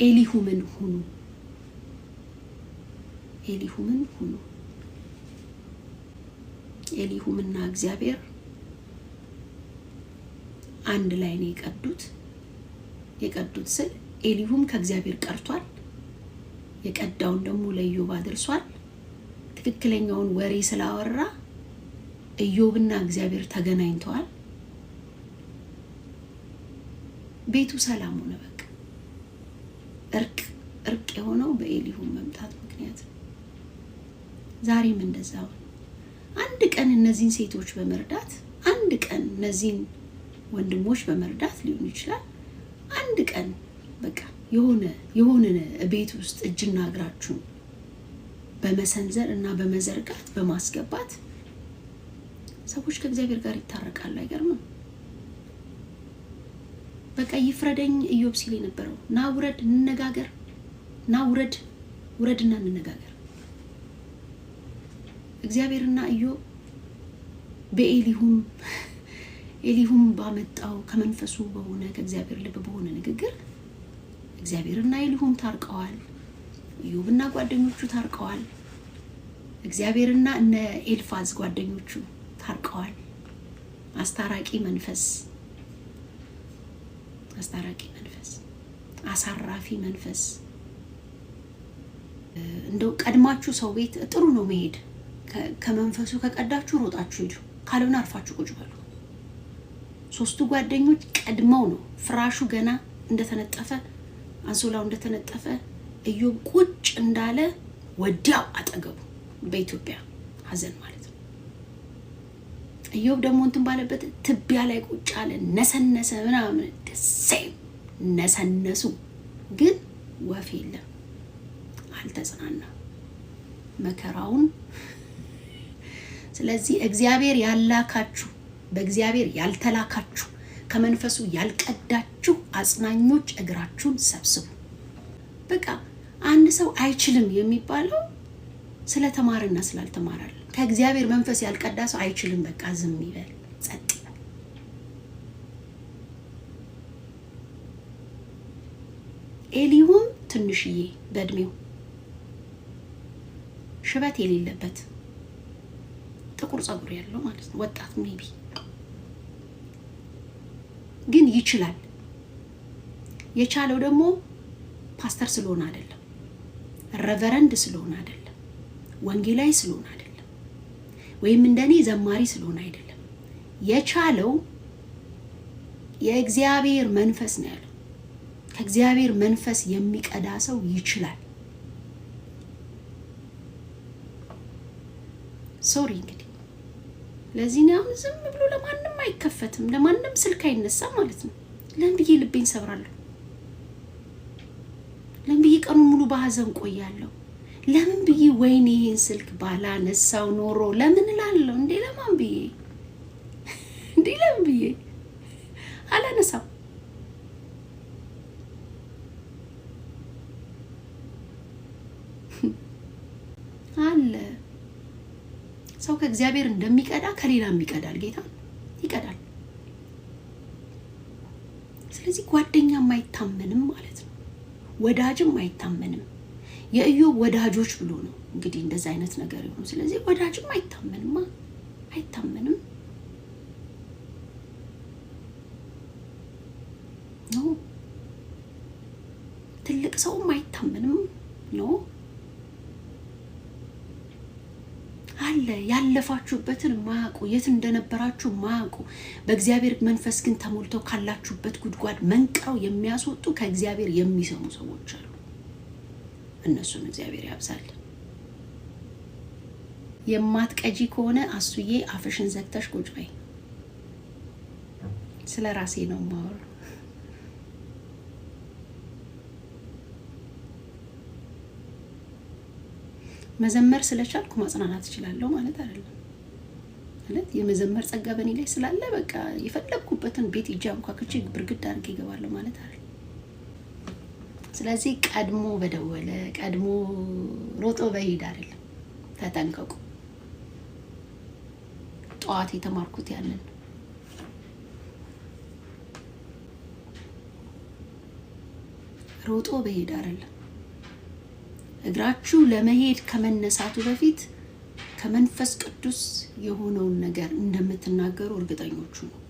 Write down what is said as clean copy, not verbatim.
ኤሊሁምን ሁኑ፣ ኤሊሁምን ሁኑ። ኤሊሁምና እግዚአብሔር አንድ ላይ ነው የቀዱት። የቀዱት ስል ኤሊሁም ከእግዚአብሔር ቀርቷል፣ የቀዳውን ደግሞ ለኢዮብ አድርሷል። ትክክለኛውን ወሬ ስላወራ ኢዮብና እግዚአብሔር ተገናኝተዋል። ቤቱ ሰላም ሆነ። በቃ እርቅ እርቅ የሆነው በኤሊሁም መምጣት ምክንያት ነው። ዛሬም እንደዛው አንድ ቀን እነዚህን ሴቶች በመርዳት፣ አንድ ቀን እነዚህን ወንድሞች በመርዳት ሊሆን ይችላል። አንድ ቀን በቃ የሆነ የሆነ ቤት ውስጥ እጅና እግራችሁን በመሰንዘር እና በመዘርጋት በማስገባት ሰዎች ከእግዚአብሔር ጋር ይታረቃሉ። አይገርምም? በቃ ይፍረደኝ ኢዮብ ሲል የነበረው ና ውረድ እንነጋገር፣ ና ውረድ፣ ውረድና እንነጋገር። እግዚአብሔርና ኢዮብ በኤሊሁም ኤሊሁም ባመጣው ከመንፈሱ በሆነ ከእግዚአብሔር ልብ በሆነ ንግግር እግዚአብሔርና ኤሊሁም ታርቀዋል። ኢዮብና ጓደኞቹ ታርቀዋል። እግዚአብሔርና እነ ኤልፋዝ ጓደኞቹ ታርቀዋል። አስታራቂ መንፈስ፣ አስታራቂ መንፈስ፣ አሳራፊ መንፈስ። እንደው ቀድማችሁ ሰው ቤት ጥሩ ነው መሄድ። ከመንፈሱ ከቀዳችሁ ሮጣችሁ ሂዱ፣ ካልሆነ አርፋችሁ ቁጭ በሉ። ሶስቱ ጓደኞች ቀድመው ነው ፍራሹ ገና እንደተነጠፈ፣ አንሶላው እንደተነጠፈ፣ ኢዮብ ቁጭ እንዳለ ወዲያው አጠገቡ፣ በኢትዮጵያ ሀዘን ማለት ነው። ኢዮብ ደግሞ እንትን ባለበት ትቢያ ላይ ቁጭ አለ፣ ነሰነሰ ምናምን ደሴም ነሰነሱ፣ ግን ወፍ የለም፣ አልተጽናናም መከራውን። ስለዚህ እግዚአብሔር ያላካችሁ፣ በእግዚአብሔር ያልተላካችሁ፣ ከመንፈሱ ያልቀዳችሁ አጽናኞች እግራችሁን ሰብስቡ። በቃ አንድ ሰው አይችልም የሚባለው ስለተማረና ስላልተማረ አይደለም። ከእግዚአብሔር መንፈስ ያልቀዳ ሰው አይችልም። በቃ ዝም ይበል፣ ጸጥ ይበል። ኤሊሁም ትንሽዬ በእድሜው ሽበት የሌለበት ጥቁር ፀጉር ያለው ማለት ነው፣ ወጣት maybe፣ ግን ይችላል። የቻለው ደግሞ ፓስተር ስለሆነ አይደለም፣ ሬቨረንድ ስለሆነ አይደለም፣ ወንጌላዊ ስለሆነ አይደለም፣ ወይም እንደኔ ዘማሪ ስለሆነ አይደለም። የቻለው የእግዚአብሔር መንፈስ ነው ያለው። ከእግዚአብሔር መንፈስ የሚቀዳ ሰው ይችላል። Sorry እንግዲህ ለዚህ ነው አሁን ዝም ብሎ ለማንም አይከፈትም፣ ለማንም ስልክ አይነሳም ማለት ነው። ለምን ብዬ ልቤን ሰብራለሁ? ለምን ብዬ ቀኑን ሙሉ በሀዘን ቆያለሁ? ለምን ብዬ ወይኔ ይሄን ስልክ ባላነሳው ኖሮ ለምን እላለሁ እንዴ? ለማን ብዬ እንዴ? ለምን ብዬ አላነሳም? አለ ሰው ከእግዚአብሔር እንደሚቀዳ ከሌላም ይቀዳል። ጌታ ይቀዳል። ስለዚህ ጓደኛም አይታመንም ማለት ነው። ወዳጅም አይታመንም። የኢዮብ ወዳጆች ብሎ ነው እንግዲህ እንደዛ አይነት ነገር ይሆኑ። ስለዚህ ወዳጅም አይታመንማ፣ አይታመንም ነው። ትልቅ ሰውም አይታመንም ነው። አለ ያለፋችሁበትን ማያውቁ፣ የት እንደነበራችሁ ማያውቁ፣ በእግዚአብሔር መንፈስ ግን ተሞልተው ካላችሁበት ጉድጓድ መንቅረው የሚያስወጡ ከእግዚአብሔር የሚሰሙ ሰዎች አሉ። እነሱን እግዚአብሔር ያብዛል። የማትቀጂ ከሆነ አሱዬ አፍሽን ዘግተሽ ቁጭ በይ። ስለ ራሴ ነው የማወራው። መዘመር ስለቻልኩ ማጽናናት እችላለሁ ማለት አይደለም። ማለት የመዘመር ጸጋ በእኔ ላይ ስላለ በቃ የፈለግኩበትን ቤት ሂጄ አንኳኩቼ ብርግድ አድርጌ እገባለሁ ማለት አይደለም። ስለዚህ ቀድሞ በደወለ ቀድሞ ሮጦ በሄድ አይደለም። ተጠንቀቁ። ጠዋት የተማርኩት ያንን ነው። ሮጦ በሄድ አይደለም። እግራችሁ ለመሄድ ከመነሳቱ በፊት ከመንፈስ ቅዱስ የሆነውን ነገር እንደምትናገሩ እርግጠኞቹ ነው።